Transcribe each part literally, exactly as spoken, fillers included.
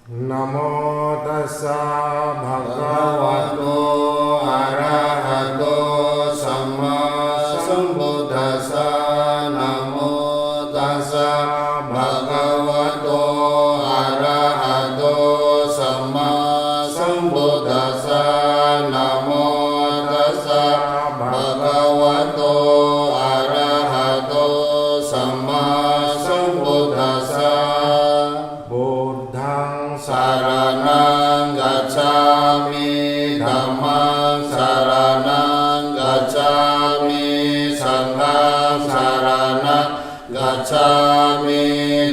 Namo tassa bhagavato arahato sammāsambuddhassa. Namo tassa bhagavato arahato sammāsambuddhassa. Namo tassa bhagavato arahato sammāsambuddhassa. Buddhaṃ saraṇaṃ gacchāmi. Dhammaṃ saraṇaṃ gacchāmi. Saṅghaṃ saraṇaṃ gacchāmi.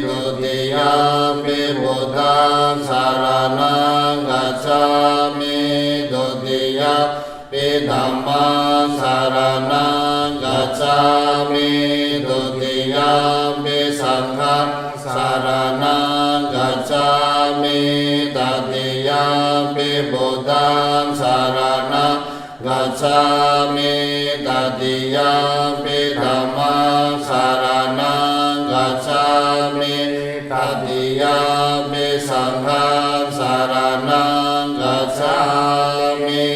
Dutiyampi buddhaṃ saraṇaṃ gacchāmi. Dutiya pi dhammaṃ saraṇaṃ gacchāmi. Dutiyampi saṅghaṃ saraṇaṃ gacchāmi. Tatiyampi buddhaṃ saraṇaṃ gacchāmi. Tatiyampi dhammaṃ saraṇaṃ gacchāmi. Tatiyampi saṅghaṃ saraṇaṃ gacchāmi.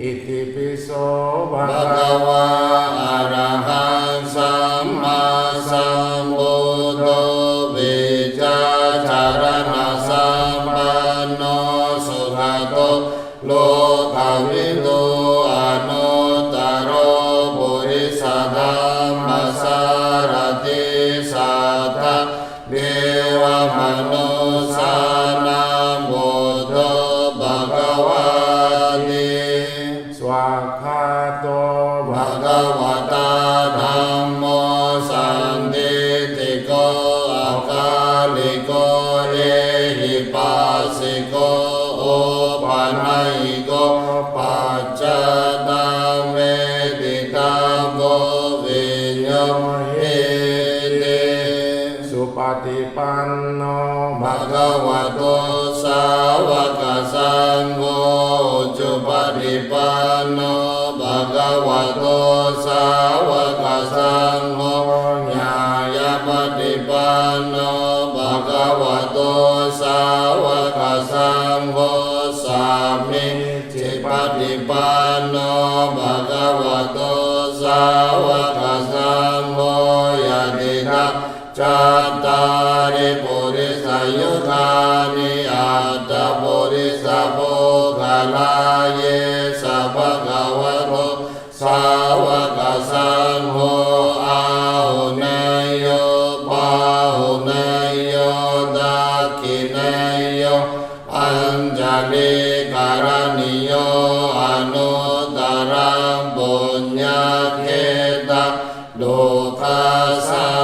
Itipi so bhagavā arahaṃ sammāsambuddho vijjācaraṇasampanno sugato lokavidū anuttaro purisadammasārathi satthā devamanussānaṃ buddho bhagavāti. Svākkhāto bhagavatā dhammo sandiṭṭhiko akāliko ehipassiko opanayiko paccattaṃ veditabbo viññūhīti. Supaṭipanno bhagavato sāvakasaṅgho, ujupaṭipanno bhagavato sāvakasaṅgho, ñāyapaṭipanno bhagavato sāvakasaṅgho, sāmī cipaṭipanno bhagavato sāvakasaṅgho, yadidaṃ cattāri purisayugāni aṭṭha purisapuggalā, esa bhagavato sāvakasaṅgho, āhuneyyo pāhuneyyo dakkhiṇeyyo añjalikaraṇīyo anuttaraṃ puññakkhettaṃ lokassāti.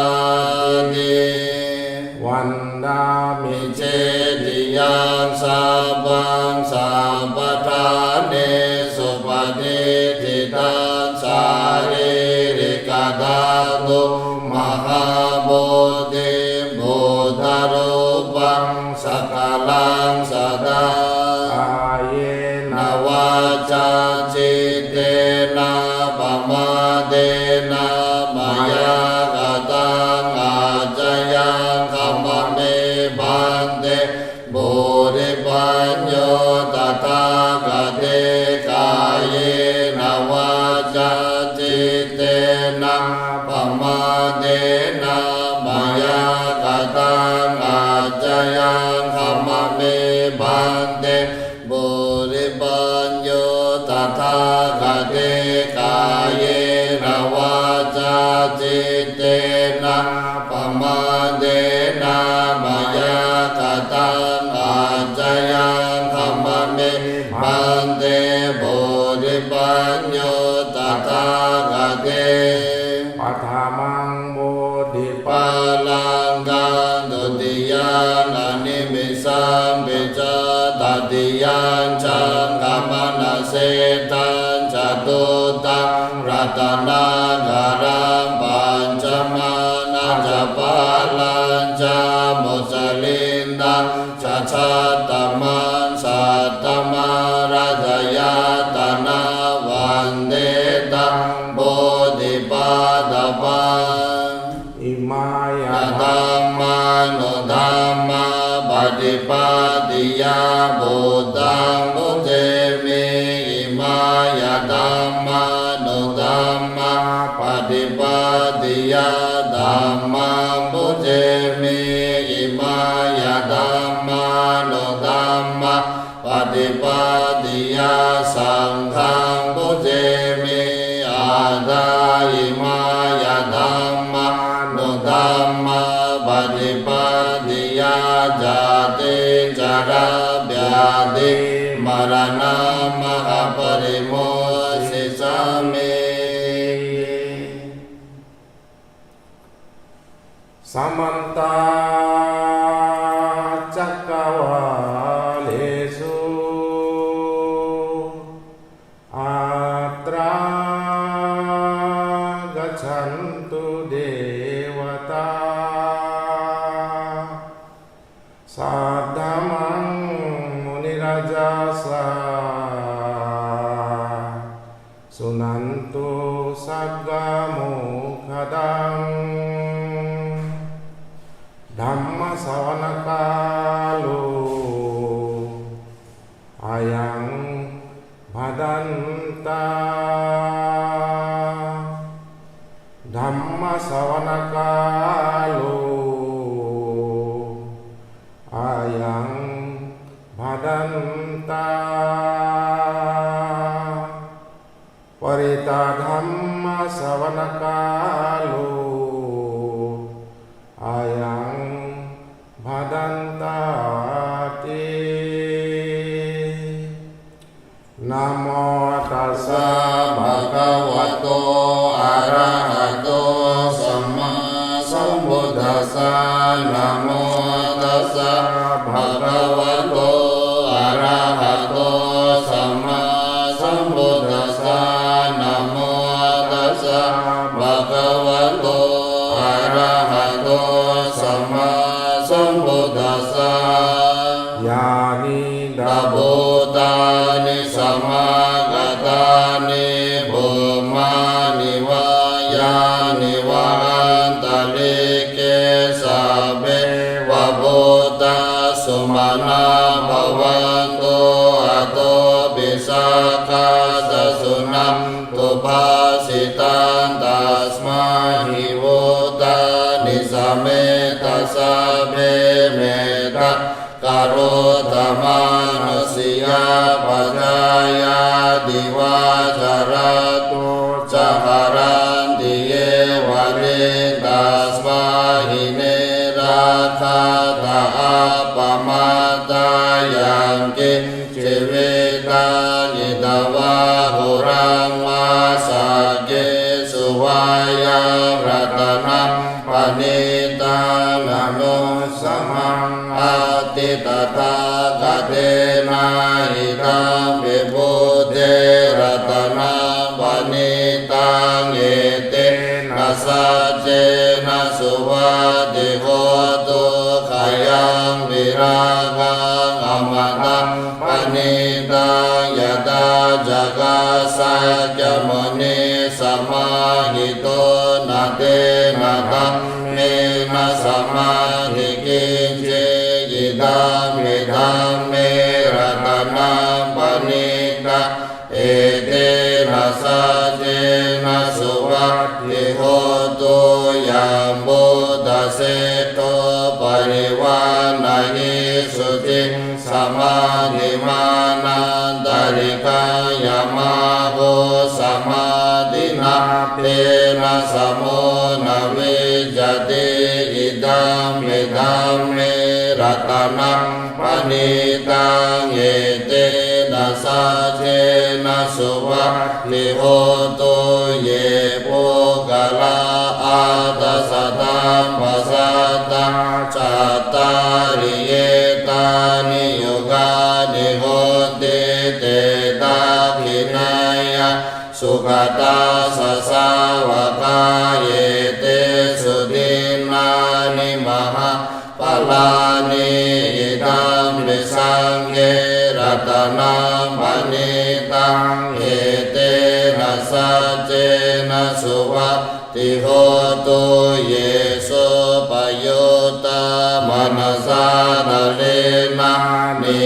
Vandāmi cetiyaṃ sabbaṃ sabbaṭṭhānesu patiṭṭhitaṃ sārīrikadhātu mahābodhiṃ buddharūpaṃ sakalaṃ sadā. Kāyena vācā cittena pamādena mayā kataṃ accayaṃ khamati me bhante. Bodhipañño tathāgate kāyena vācā cittena pamādena mayā kataṃ accayaṃ khamati me bhante. Bodhipañño tathāgate kāyena vācā cittena pamādena mayā kataṃ accayaṃ khamati me bhante. Bodhipañño tathāgate paṭhamaṃ bodhipālaṅgaṃ dutiyaṃ animisaṃpi ca tatiyaṃ caṅkamanaseṭṭhaṃ catutthaṃ ratanāgaraṃ pañcamaṃ ajapālañca mucalindaṃ ca chattamaṃ saddhamāraddhayatana vande taṃ bodhipādapaṃ. Imāya dhammānudhammapaṭipatta paṭipattiyā buddhaṃ pūjemi, himāya dhammānudhammapaṭipattiyā dhammaṃ pūjemi, himāya dhammānudhammapaṭipattiyā saṅghaṃ pūjemi, atha himāya dhammānudhammapaṭipattiyā jātijarābyādhimaraṇamhāparimosissāmi. Samantā cakkavāḷesu atrāgacchantu devatā, saddhammaṃ munirājassa suṇantu saggamokkhadaṃ. Dhammassavanakālo ayaṃ bhadantā. Dhammassavanakālo ayaṃ bhadantā. Parittadhammassavanakālo ayaṃ bhadantā ti. Namo tassa bhagavato arahato sammāsambuddhassa. Namo tassa bhagavato arahato sammāsambuddhassa. Namo tassa bhagavato arahato sammāsambuddhassa. Yānīdha bhūtāni samāgatāni bhummāni vā yāni va antalikkhe sabbeva bhūtā sumanā bhavantu athopi sakkacca suṇantu bhāsitaṃ. Tasmā hi bhūtā nisāmetha sabbe mettā karotha mānusiyā pajāya divā ca ratto ca haranti ye baliṃ. Tasmā hi ne rakkhatha appamātā yaṅkiñci vittaṃ idha vā huraṃ vā saggesu vā yaṃ ratanaṃ paṇītaṃ na no samaṃ atthi tathāgatena idampi buddhe ratanaṃ paṇītaṃ etena saccena suvatthi hotu. Khayaṃ virāgaṃ amataṃ paṇītaṃ yadajjhagā sakyamunī samāhito na tena dhammena samatthi kiñci idampi dhamme ratanaṃ paṇītaṃ etena saccena suvatthi hotu. Yaṃ buddhaseṭṭho parivaṇṇayī suciṃ samādhimānantarikaññamāhu samādhinā tena samo na vijjati idampi dhamme ratanaṃ paṇītaṃ etena saccena suvatthi hotu. Ye puggalā aṭṭha sataṃ pasaṭṭhā cattāri etāni yugāni honti te dakkhiṇeyyā sugatassa sāvakā etesu dinnāni maha phalāni idampi saṅghe ratanaṃ paṇītaṃ etena saccena suvatthi hotu. Ye suppayuttā manasā daḷhena ni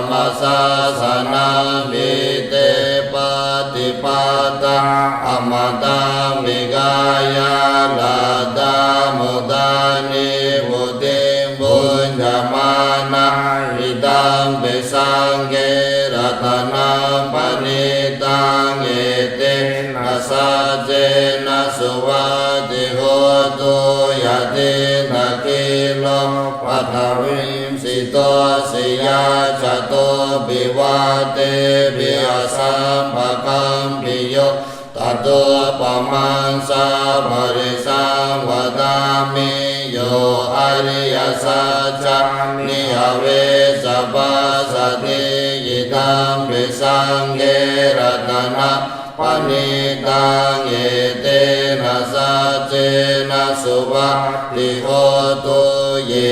dhammasāsanamhi. Te pattipattā amataṃ vigayha, laddhā mudhā nibbutiṃ bhuñjamānā. Idampi saṅghe ratanaṃ paṇītaṃ, etena saccena suvatthi hotu. Yathindakhīlo paṭhaviṃ sito, siyā catubbhi vātebhi asampakampiyo, tathūpamaṃ sappurisaṃ vadāmi, yo ariyasaccāni avecca passati. Idampi saṅghe ratanaṃ paṇītaṃ, etena saccena suvatthi hotu. Ye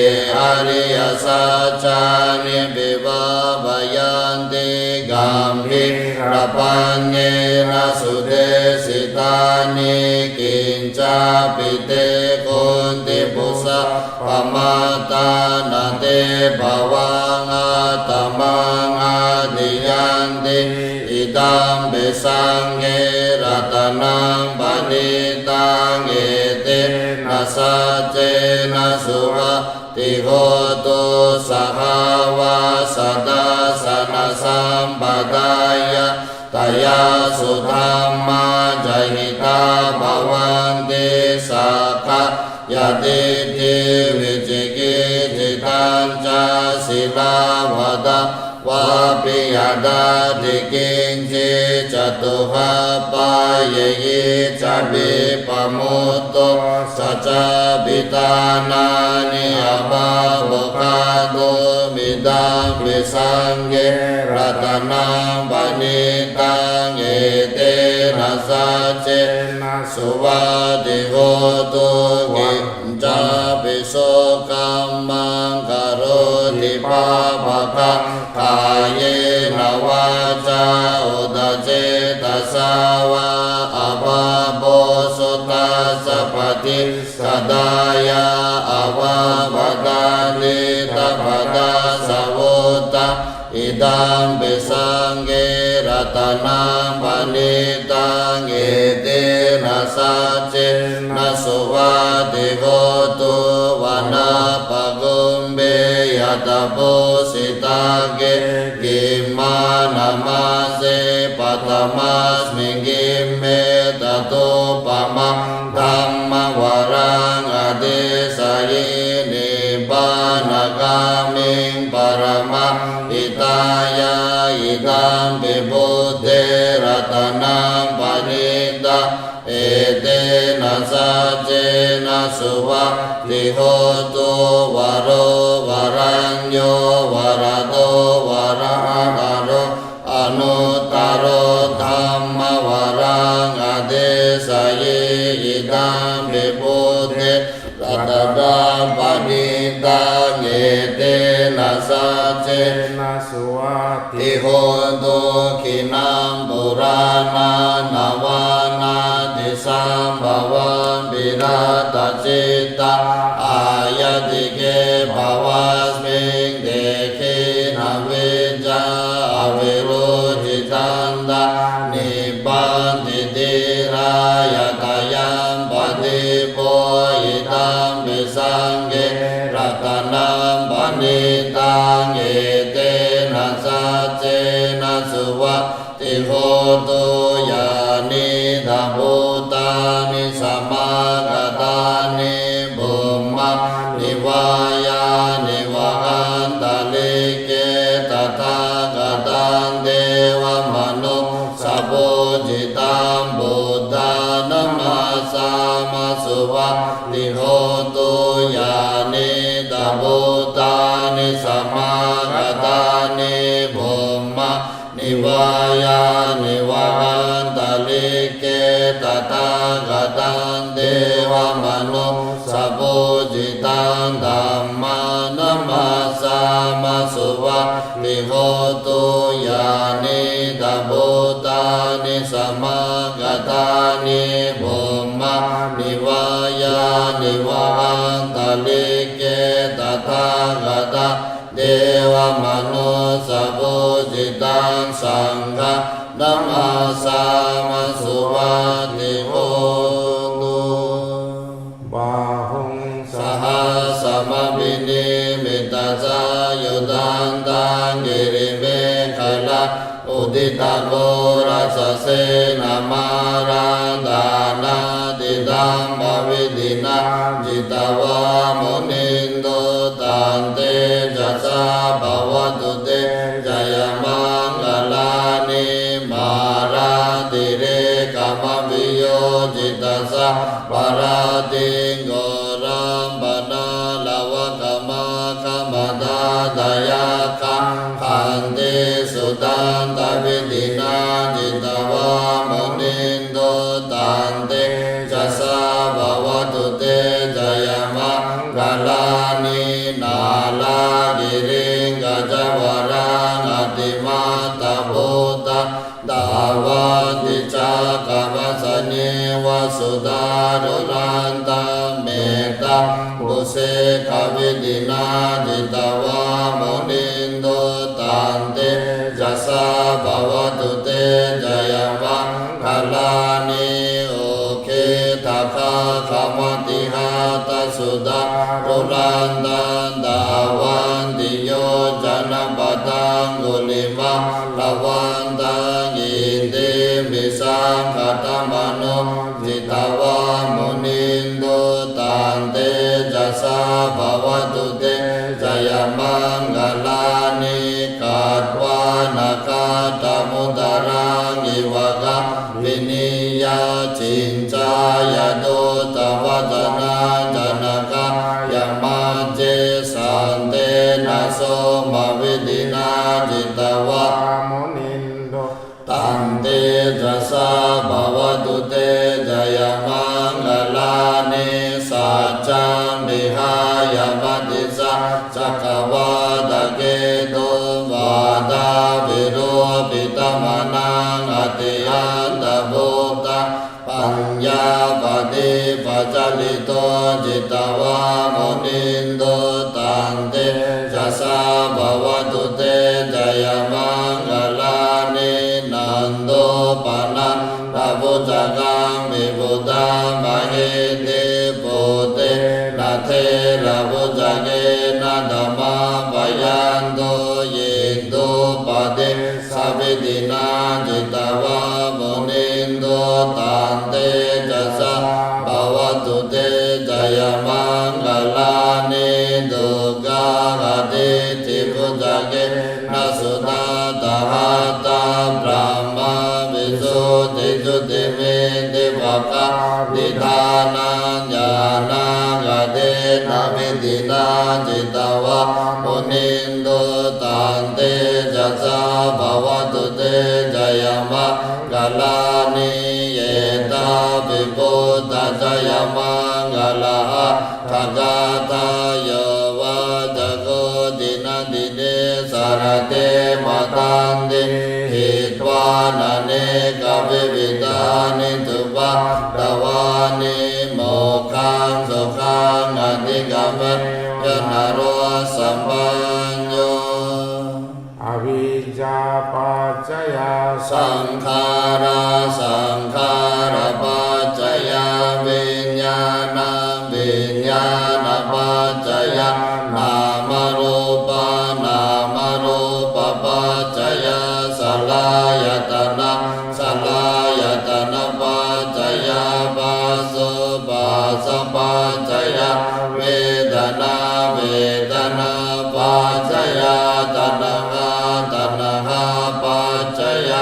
ariyasaccāni pivāvayanti gambhīrapaññena sudesitāni, kiñcāpi te honti bhusappamattā, na te bhavaṃ attamaṃ atthi yanti. Idampi saṅghe ratanaṃ paṇītaṃ, etena saccena suvatthi hotu. Sahāvassa dassanasampadāya, tayassu dhammā jahitā bhavanti. Sakkāyadiṭṭhi vicikicchitañca, sīlabbataṃ vāpi yadatthi kiñci, catūhapāyehi ca vippamuttā, sacchābhiṭhānāni abhabbo kātuṃ. Idampi saṅghe ratanaṃ paṇītaṃ, etena saccena suvatthi hotu. Kiñcāpi so kammaṃ karoti pāpakaṃ, kāyena vācā uda cetasā vā, abhabbo so tassa paṭicchadāya, abhabbatā diṭṭhapadassa vuttā. Idampi saṅghe ratanaṃ paṇītaṃ, etena saccena suvatthi hotu. Vanappagumbe yattha phussitagge, gimhānamāse paṭhamasmiṃ gimhe, tathūpamaṃ dhammavaraṃ adesayi, nibbānagāmiṃ paramaṃ hitāya. Idampi buddhe ratanaṃ paṇītaṃ, etena saccena suvatthi hotu. Varo varañño varado varāharo, anuttaro dhammavaraṃ adesayi. Idampi buddhe ratanaṃ paṇītaṃ, etena saccena suvatthi hotu. Khīṇaṃ purāṇaṃ navaṃ natthi sambhavaṃ, virattacittāyatike bhavasmiṃ, te khīṇabījā aviruḷhichandā, nibbanti dhīrā yathayaṃ padīpo. Idampi saṅghe ratanaṃ paṇītaṃ, etena saccena suvatthi hotu. Yānīdha bhūtāni samāgatāni, bhummāni vā yāni va antalikkhe, tathāgataṃ devamanu ssapūjitaṃ, buddhaṃ namassāma suvatthi hotu. Yānīdha bhūtāni samāgatāni, bhummāni vā yāni va antalikkhe, tathāgataṃ devamanu ssapūjitaṃ, dhammaṃ namassāma suvatthi hotu. Yānīdha bhūtāni samāgatāni, bhummāni vā yāni va antalikkhe, tathāgataṃ devamanu ssapū namassāma suvatthi hotu. Bāhuṃ sahassamabhinimmitasāyudhantaṃ girimekhalaṃ uditaghorasasenamāraṃ dānādidhammavidhinā jitavā munindo taṃtejasā bhavatu te jayamaṅgalāni. Mārātirekamabhiyujjhitasabbarattiṃ ghorampanāḷavakamakkhamathaddhayakkhaṃ khantīsudantavidhinā jitavā munindo taṃtejasā bhavatu te jayamaṅgalāni. Nāḷāgiriṃ gajavaraṃ atimattabhūtaṃ dāvaggicakkamasanīva sudāruṇantaṃ mettambusekavidhinā jitavā munindo taṃtejasā bhavatu te jayamaṅgalāni. Ukkhittakhaggamatihatthasudāruṇantaṃ dhāvantiyojanapathaṅgulimālavantaṃ iddhībhisaṅkhatamano jitavā munindo taṃtejasā bhavatu te jayamaṅgalāni. Katvāna kaṭṭhamudaraṃ iva gabbhinīyā ciñcāya duṭṭhavacanaṃ janakāyamajjhe santena somavidhinā jitavā munindo taṃtejasā bhavatu te jayamaṅgalāni. Saccaṃ vihāya matisaccakavādaketuṃ vādābhiropitamanaṃ atiandhabhūtaṃ paññāpadīpajalito jitavā munindo taṃtejasā bhavatu te jayamaṅgalāni. Nandopanandabhujagaṃ vibudhaṃ mahiddhiṃ puttena therabhujagena damāpayanto iddhūpade savidhinā jitavā munindo taṃtejasā bhavatu te jayamaṅgalāni. Duggāhadiṭṭhibhujagena sudaṭṭhahatthaṃ brahmaṃ visuddhijutimiddhibakābhidhānaṃ ñāṇāgadena vidhinā jitavā munindo taṃtejasā bhavatu te jayamaṅgalāni. Etāpi buddhajayamaṅgalaaṭṭhagāthā yo vācako dinadine sarate matandī hitvānanekavividhāni cupaddavāni mokkhaṃ sukhaṃ adhigameyya naro sapañño. Avijjāpaccayā saṅkhārā, saṅkhārapaccayā viññāṇaṃ, viññāṇapaccayā nāmarūpaṃ, nāmarūpapaccayā saḷāyatanaṃ, saḷāyatanapaccayā phasso, phassapaccayā vedanā, vedanāpaccayā taṇhā, taṇhāpaccayā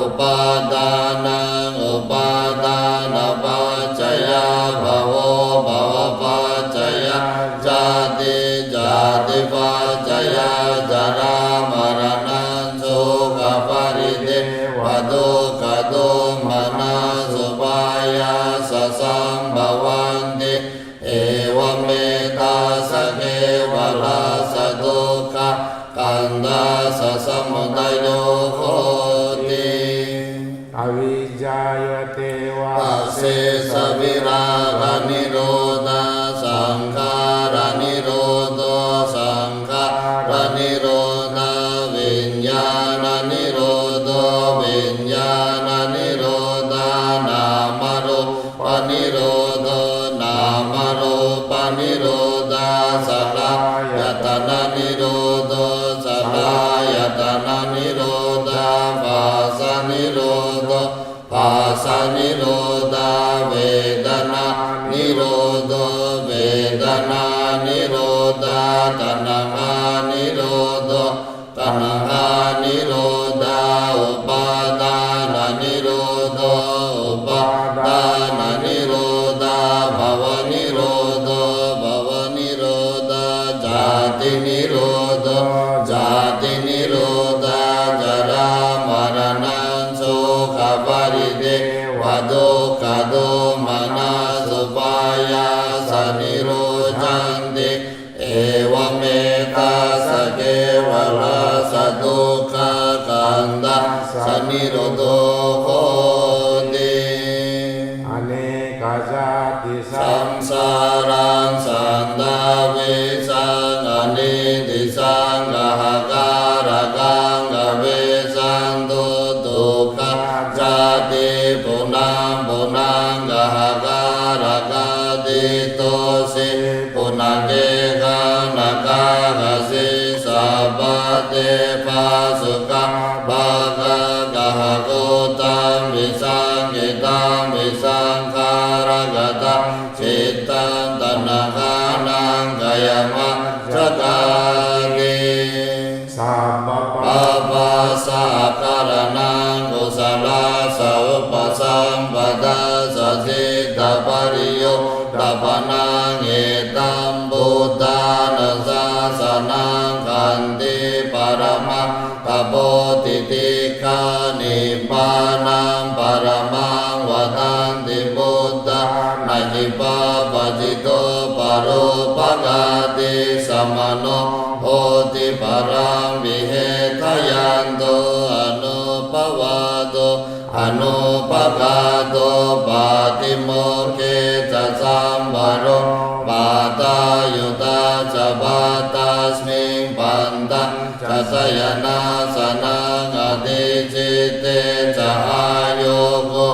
upādānaṃ, upādānapaccayā bhavo, bhavapaccayā jāti, jātipaccayā jarāmaraṇaṃ sokaparidevadukkhadomanassupāyāsā sambhavanti. Evametassa kevalassa dukkhakkhandhassa samudayo hoti. Avijjāyeva deva asesaviraganirodhā saṅkhāranirodho, saṅkhāranirodhā viññāṇanirodho, viññā nirodho, nāmarūpanirodhā, saḷāyatananirodho, saḷāyatananirodhā, phassanirodho, phassanirodhā, vedanānirodho, vedanānirodhā, taṇhānirodho, taṇhānirodhā, upādānanirodho, upādānanirodhā, bhavanirodho, bhavanirodhā, jātinirodho, jātinirodhā, jarāmaraṇaṃ, sokaparidevadukkhadomanassupāyāsā nirujjhanti. Evametassa kevalassa dukkhakhandhassa nirodho hoti. Anekajātisaṃsāraṃ santavīsaṃ anīdisaṃ, gahakārakaṃ gavesantu, dukkhajāti punaṃ punaṃ, gahakārakā diṭṭhosi, punakehaṃ na kāhasi, sabbā te phāsukā bhāgā, gahaguttaṃ visaṅkhitaṃ visaṅkhāragataṃ cittaṃ, taṇhānaṃ khayamajjhagāti. Sabbapāpassa akaraṇaṃ, kusalassa upasampadā, sacchitapariyodapanaṃ, etaṃ buddhāna sāsanaṃ, khanti paramā tapoti titikkhā, nibbānaṃ paramaṃ vadanti buddhā, na hi pāpajito paropagāti, samaṇo hoti paraṃ vihetayanto, anuppavādo anupaghāto, pātimokkhe ca sambaro, pātāyutā ca bhattasmiṃ, pantañca sayanāsanaṃ, adhicitte ca āyogo,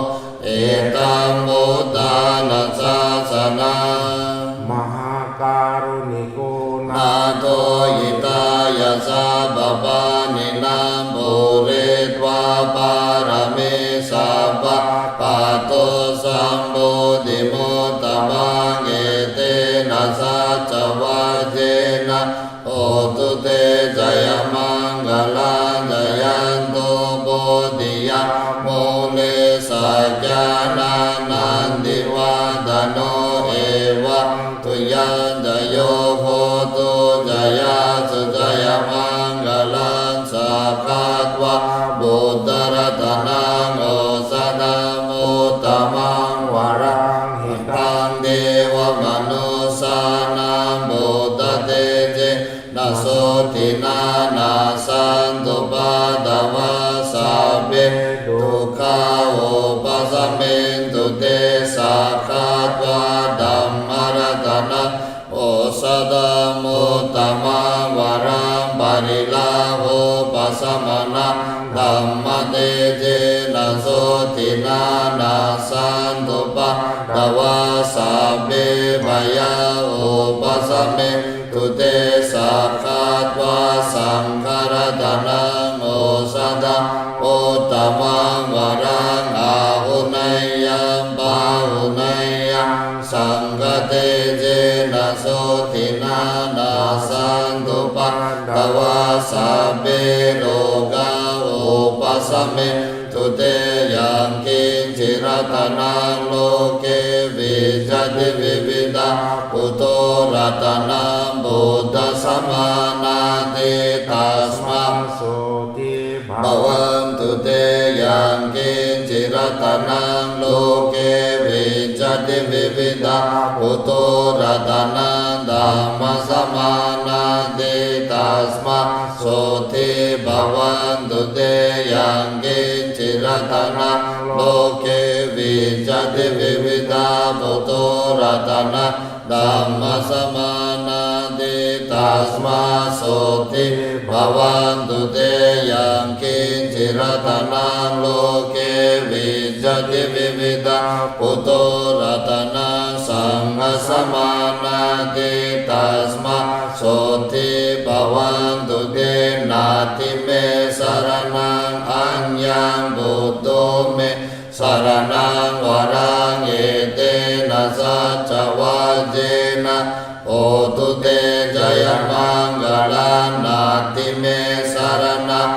etaṃ buddhāna sāsanaṃ. Mahākāruṇiko nātho, hitāya sabbapāṇinaṃ, pūretvā pāramī sabbā, patto sambodhimuttamaṃ, etena saccavajjena, hotu te jayamaṅgalaṃ. Jayanto bodhiyā mūle, sakyānaṃ nandivaḍḍhano, evaṃ tvayaṃ jayo hotu, jayassu jayamaṅgalaṃ. Sakkatvā buddharatanaṃ osathaṃ uttamaṃ varaṃ, hitaṃ devamanussānaṃ, buddhatejena sotthinā, nassantupaddavā sabbe, dukkhā vūpasamentu te. Sakkatvā dhammaratanaṃ osathaṃ uttamaṃ varaṃ, pariḷāhūpasamanaṃ, dhammatejena sotthinā, nassantupaddavā sabbe, bhayā vūpasamentu te. Sakkatvā saṅgharatanaṃ osathaṃ uttamaṃ varaṃ, āhuneyyaṃ pāhuneyyaṃ, saṅghatejena sotthinā, nassantupaddavā sabbe, rogā vūpasamentu te. Yaṅkiñci ratanaṃ loke vijjati vividhaṃ puthu, ratanaṃ buddhasamānāti, tasmā sotthī bhavantu te. Yaṅkiñci ratanaṃ loke vijjati vividhaṃ puthu, ratanaṃ dhammasamānāti, tasmā sotthī bhavantu te. Yaṅkiñci ratanaṃ loke vijjati vividhaṃ puthu, ratanaṃ dhammasamānāti, tasmā sotthī bhavantu te. Yaṅkiñci ratanaṃ loke vijjati vividhā putho ratanaṃ saṃ asamānāti, tasmā sotthī bhavantu te. Natthi me saraṇaṃ aññaṃ, buddho me saraṇaṃ varaṃ, etena saccavajjena hotu te jayamaṅgalaṃ. Natthi me saraṇaṃ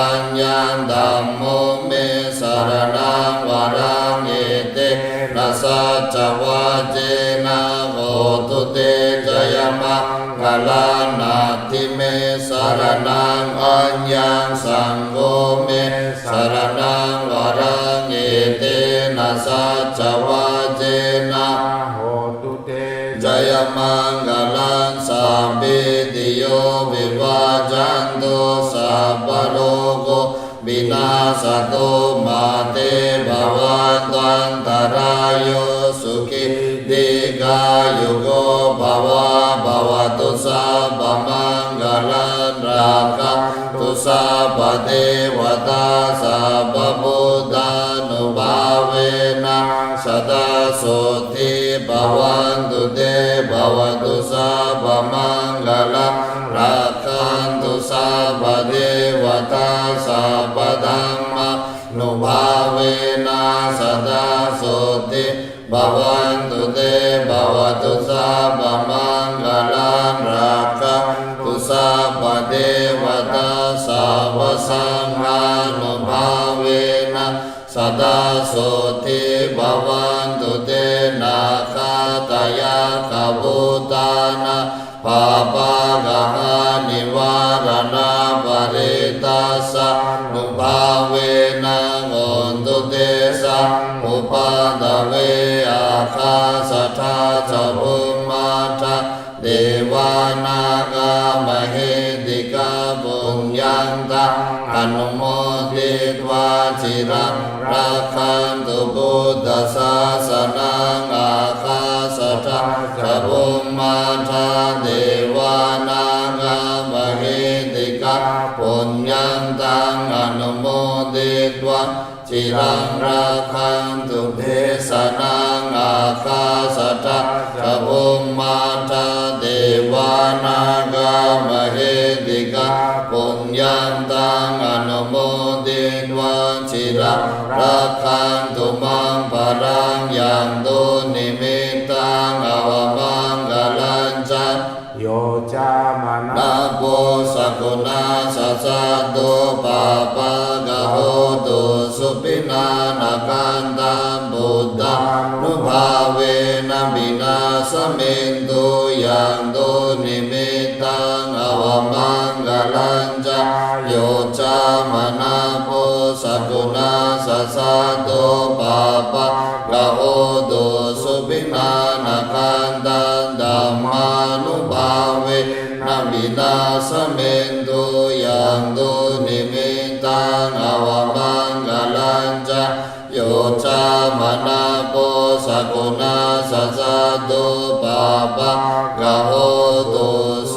aññaṃ, dhammo me saraṇaṃ varaṃ, etena saccavajjena hotu te jayamaṅgalaṃ. Natthi me saraṇaṃ aññaṃ, saṅgho me saraṇaṃ varaṃ, etena saccavajjena hotu te jayamaṅgalaṃ. Sabbītiyo vivajjantu, sabbarogo vinassatu, mā te bhavatvantarāyo, sukhī dīghāyuko bhava. Bhavatu sabbamaṅgalaṃ, rakkhantu sabbadevatā, sabbabuddhānubhāvena sadā sotthī bhavantu te. Bhavatu sabbamaṅgalaṃ, rakkhantu sabbadevatā, sabbadhammānubhāvena sadā sotthī bhavantu te. Bhavatu sabbamaṅgalaṃ, rakkhantu sabbadevatā, sabbasaṅghānubhāvena sadā sotthī bhavantu te. Nakkhattayakkhabhūtānaṃ pāpaggahanivāraṇā, parittassānubhāvena hotu tesaṃ upaddave. Ākāsaṭṭhā ca bhummaṭṭhā devā nāgā mahiddhikā, puññaṃ taṃ anumoditvā, ciraṃ rakkhantu buddhasāsanaṃ. Ākāsaṭṭhā ca bhummaṭṭhā devā nāgā mahiddhikā, puññaṃ taṃ anumoditvā, ciraṃ rakkhantu desanaṃ. Ākāsaṭṭhā ca bhummaṭṭhā devā nāgā mahiddhikā, puññaṃ taṃ anumoditvā, ciraṃ rakkhantu maṃ balaṃ. Yaṃ dunnimittaṃ avamaṅgalañca, yo cāmanāpo sakuṇassa saddo, pāpaggaho dussupinaṃ akantaṃ, buddhānubhāvena vināsamentu. Yaṃ dunnimittaṃ avamaṅgalañca, yo cāmanāpo sakuṇassa saddo, pāpaggaho dussupinaṃ akantaṃ, dhammānubhāvena vināsamentu. Yaṃ dunnimittaṃ avamaṅgalañca, yo cāmanāpo sakuṇassa saddo, pāpaggaho dussupinaṃ